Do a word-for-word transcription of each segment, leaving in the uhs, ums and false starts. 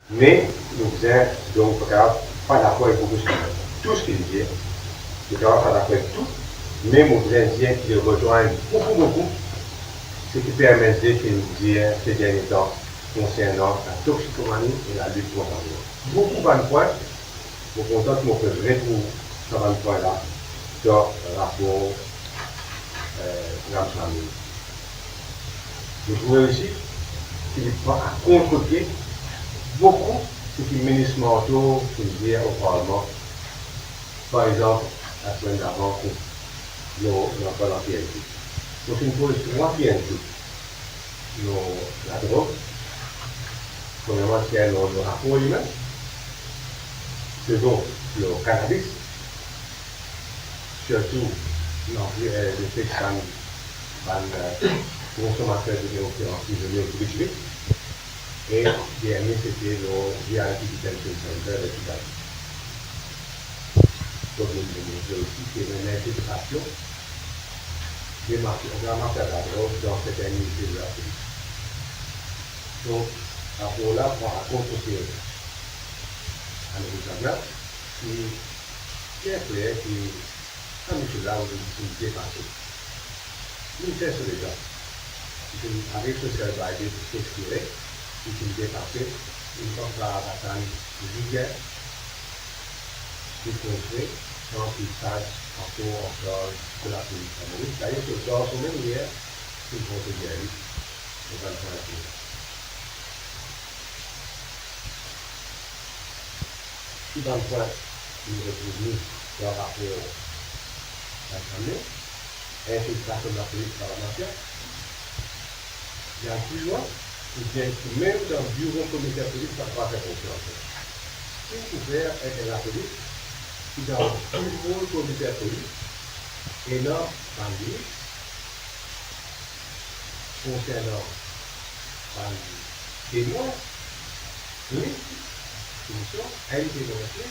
Me nou bizin, donk, pa kapav pa dakor avek boukou seki, tou seki li dir, nou kapav pa dakor avek tou, me mo bizin dir ki li rezwenn boukou, boukou seki Pierre Menzley finn dir se dernie tan konsernan la toksikomani e lalit kont ladrog. Boukou bann pwin, mo kontan ki mo pe retrouv sa bann pwin la dan rapor, eh, Ramsamy. Mo trouve osi ki li pran a kontrepie boukou seki minis Marteau finn dir o Parlman. Par exanp, lasemenn davan, nou, nou, nou pran P N P. Nou finn poz trwa P N P. Lor ladrog, premierman, ti enn lor, lor rapor limem. Segon, lor kanabis, sirtou, non, eh, lefet ki bann, bann, eh, konsomater devinn de pli an pli zene, pli vit. E dernie, sete lor V I P Detention Center, dan Kigali. Kot nou demontre osi ki ena enn infiltrasion de mafia, gran mafia ladrog dan sertin inite de lapolis. Donk, rapor la pran a kontrepie Amerika la, ki bien kler ki sa misie la, li finn depase. Li fer so letan. Li finn ariv so sel bay de, li finn ekspire, li finn depase, li pa kapav atann riger li kontre, san ki sa ankor an sarz de lapolis Lamoris. Dayer, so garson mem yer, finn kontre ler li, mo pa finn finn. Ki bann pwin nou retrouv li dan rapor Ramsamy, infiltrasion lapolis par lamafia, li al pli lwin, li dir ki mem dan biro komiser polis, pa kapav fer konfians. Ki pou fer ek enn lapolis ki dan biro komiser polis ena bann lis konsernan bann temwin, wi, komisyon, enn temwin kle,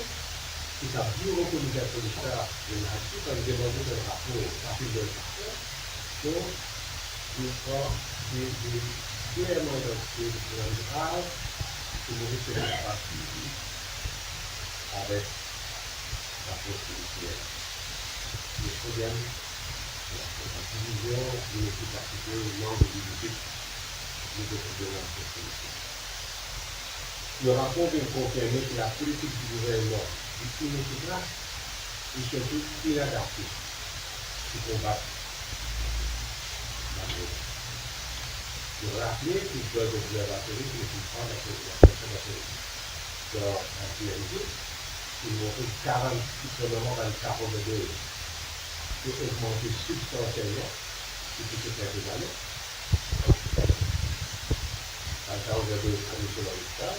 ki sa biro komiser polis la, li al dir, kan li demann li enn rapor, pa finn donn rapor, donk, li pran, li, li klerman idantifie li pou enn grav, ki Moris pe pa swivi avek rapor polisier. Le problem, la divizion, linefikaste, mank de leadership, nou pe problem dan sesyon. Le rapor vinn konfirme ki lapolitik di gouvernman li inefikas e sirtou inadapte pou konbat ladrog. Mo rapel ki Drug Observatory, ki finn pran lakonsiderasyon dan P N P, ki montre ki karant, premierman, bann ka overdoz pe ogmante sibstansielman depi kek lane. Bann ka overdoz admision dan lopital,